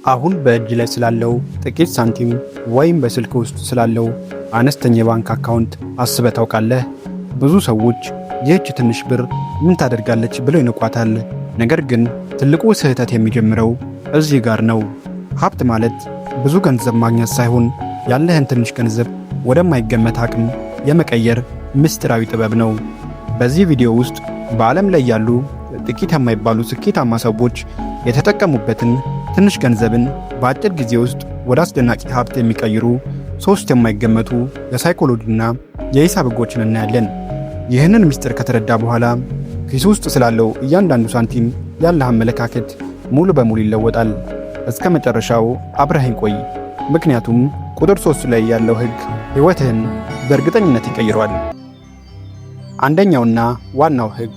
አሁን በእጅህ ላይ ስላለው ጥቂት ሳንቲም ወይም በስልክ ውስጥ ስላለው አነስተኛ የባንክ አካውንት አስበህ ታውቃለህ? ብዙ ሰዎች ይህች ትንሽ ብር ምን ታደርጋለች ብለው ይንቋታል። ነገር ግን ትልቁ ስህተት የሚጀምረው እዚህ ጋር ነው። ሀብት ማለት ብዙ ገንዘብ ማግኘት ሳይሆን ያለህን ትንሽ ገንዘብ ወደማይገመት አቅም የመቀየር ምስጢራዊ ጥበብ ነው። በዚህ ቪዲዮ ውስጥ በዓለም ላይ ያሉ ጥቂት የማይባሉ ስኬታማ ሰዎች የተጠቀሙበትን፣ ትንሽ ገንዘብን በአጭር ጊዜ ውስጥ ወደ አስደናቂ ሀብት የሚቀይሩ ሶስት የማይገመቱ የሳይኮሎጂና የሂሳብ ሕጎችን እናያለን። ይህንን ምስጢር ከተረዳህ በኋላ ኪስህ ውስጥ ስላለው እያንዳንዱ ሳንቲም ያለህ አመለካከት ሙሉ በሙሉ ይለወጣል። እስከ መጨረሻው አብረኸኝ ቆይ፣ ምክንያቱም ቁጥር 3 ላይ ያለው ሕግ ሕይወትህን በእርግጠኝነት ይቀይረዋል። አንደኛውና ዋናው ሕግ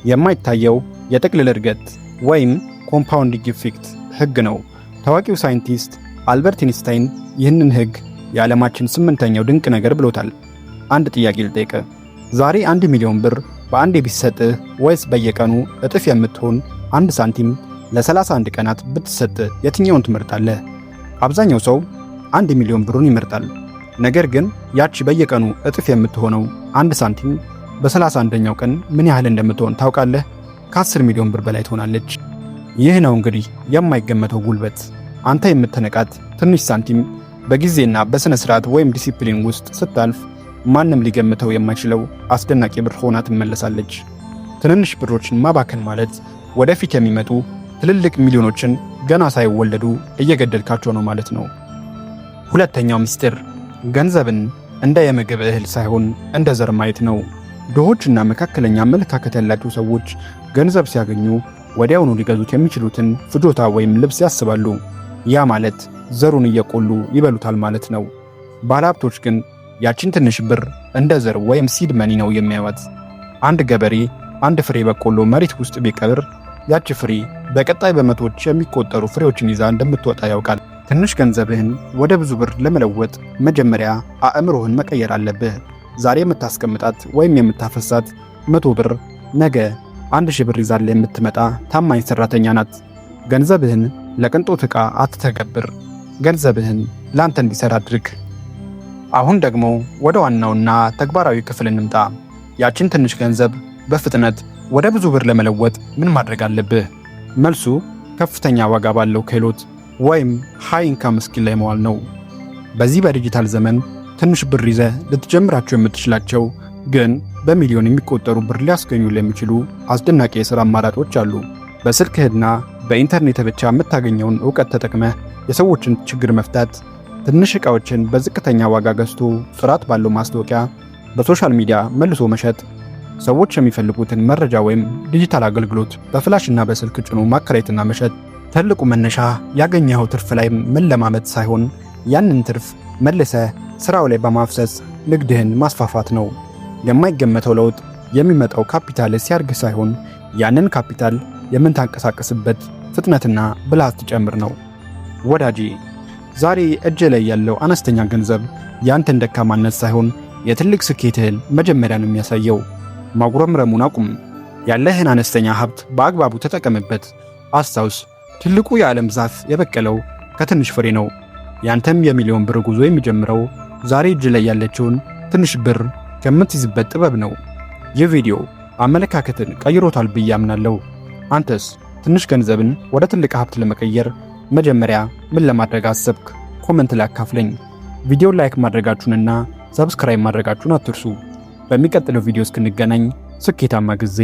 የማይታየው የጥቅልል እድገት ወይም compounding effect ሕግ ነው። ታዋቂው ሳይንቲስት አልበርት ኢንስታይን ይህንን ሕግ የዓለማችን ስምንተኛው ድንቅ ነገር ብሎታል። አንድ ጥያቄ ልጠይቅህ። ዛሬ 1 ሚሊዮን ብር በአንዴ ቢሰጥህ ወይስ በየቀኑ እጥፍ የምትሆን 1 ሳንቲም ለ31 ቀናት ብትሰጥህ የትኛውን ትመርጣለህ? አብዛኛው ሰው 1 ሚሊዮን ብሩን ይመርጣል። ነገር ግን ያቺ በየቀኑ እጥፍ የምትሆነው 1 ሳንቲም በ31ኛው ቀን ምን ያህል እንደምትሆን ታውቃለህ? ከ10 ሚሊዮን ብር በላይ ትሆናለች። ይህ ነው እንግዲህ የማይገመተው ጉልበት። አንተ የምትንቃት ትንሽ ሳንቲም በጊዜና በሥነ ሥርዓት ወይም ዲሲፕሊን ውስጥ ስታልፍ ማንም ሊገምተው የማይችለው አስደናቂ ብር ሆና ትመለሳለች። ትንንሽ ብሮችን ማባከን ማለት ወደፊት የሚመጡ ትልልቅ ሚሊዮኖችን ገና ሳይወለዱ እየገደልካቸው ነው ማለት ነው። ሁለተኛው ምስጢር ገንዘብን እንደ የምግብ እህል ሳይሆን እንደ ዘር ማየት ነው። ድሆችና መካከለኛ አመለካከት ያላቸው ሰዎች ገንዘብ ሲያገኙ ወዲያውኑ ሊገዙት የሚችሉትን ፍጆታ ወይም ልብስ ያስባሉ። ያ ማለት ዘሩን እየቆሉ ይበሉታል ማለት ነው። ባለሀብቶች ግን ያችን ትንሽ ብር እንደ ዘር ወይም seed money ነው የሚያዩት። አንድ ገበሬ አንድ ፍሬ በቆሎ መሬት ውስጥ ቢቀብር ያቺ ፍሬ በቀጣይ በመቶዎች የሚቆጠሩ ፍሬዎችን ይዛ እንደምትወጣ ያውቃል። ትንሽ ገንዘብህን ወደ ብዙ ብር ለመለወጥ መጀመሪያ አእምሮህን መቀየር አለብህ። ዛሬ የምታስቀምጣት ወይም የምታፈሳት 100 ብር ነገ 1,000 ብር ይዛልህ የምትመጣ ታማኝ ሰራተኛ ናት። ገንዘብህን ለቅንጦት ዕቃ አትተገብር። ገንዘብህን ለአንተ እንዲሰራ አድርግ። አሁን ደግሞ ወደ ዋናውና ተግባራዊ ክፍል እንምጣ። ያችን ትንሽ ገንዘብ በፍጥነት ወደ ብዙ ብር ለመለወጥ ምን ማድረግ አለብህ? መልሱ ከፍተኛ ዋጋ ባለው ክህሎት ወይም high income skill ላይ መዋል ነው። በዚህ በዲጂታል ዘመን ትንሽ ብር ይዘህ ልትጀምራቸው የምትችላቸው ግን በሚሊዮን የሚቆጠሩ ብር ሊያስገኙልህ የሚችሉ አስደናቂ የሥራ አማራጮች አሉ። በስልክህና በኢንተርኔት ብቻ የምታገኘውን እውቀት ተጠቅመህ የሰዎችን ችግር መፍታት፣ ትንሽ ዕቃዎችን በዝቅተኛ ዋጋ ገዝቶ ጥራት ባለው ማስታወቂያ በ social media መልሶ መሸጥ፣ ሰዎች የሚፈልጉትን መረጃ ወይም ዲጂታል አገልግሎት በ flash እና በስልክ ጭኖ ማከራየትና መሸጥ። ትልቁ መነሻ ያገኘኸው ትርፍ ላይ መለማመጥ ሳይሆን ያንን ትርፍ መልሰህ ስራው ላይ በማፍሰስ ንግድህን ማስፋፋት ነው። የማይገመተው ለውጥ የሚመጣው ካፒታል ሲያድግ ሳይሆን ያንን ካፒታል የምታንቀሳቅስበት ፍጥነትና ብልሃት ሲጨምር ነው። ወዳጄ፣ ዛሬ እጅህ ላይ ያለው አነስተኛ ገንዘብ ያንተን ደካማነት ሳይሆን የትልቅ ስኬትህን መጀመሪያ ነው የሚያሳየው። ማጉረምረሙን አቁም። ያለህን አነስተኛ ሀብት በአግባቡ ተጠቀምበት። አስታውስ፣ ትልቁ የዓለም ዛፍ የበቀለው ከትንሽ ፍሬ ነው። ያንተም የሚሊዮን ብር ጉዞ የሚጀምረው ዛሬ እጅህ ላይ ያለችውን ትንሽ ብር ከምትይዝበት ጥበብ ነው። ይህ ቪዲዮ አመለካከትህን ቀይሮታል ብዬ አምናለሁ። አንተስ ትንሽ ገንዘብን ወደ ትልቅ ሀብት ለመቀየር መጀመሪያ ምን ለማድረግ አሰብክ? Comment ላይ አካፍለኝ። ቪዲዮ like ማድረጋችሁንና subscribe ማድረጋችሁን አትርሱ። በሚቀጥለው ቪዲዮ እስክንገናኝ ስኬታማ ጊዜ።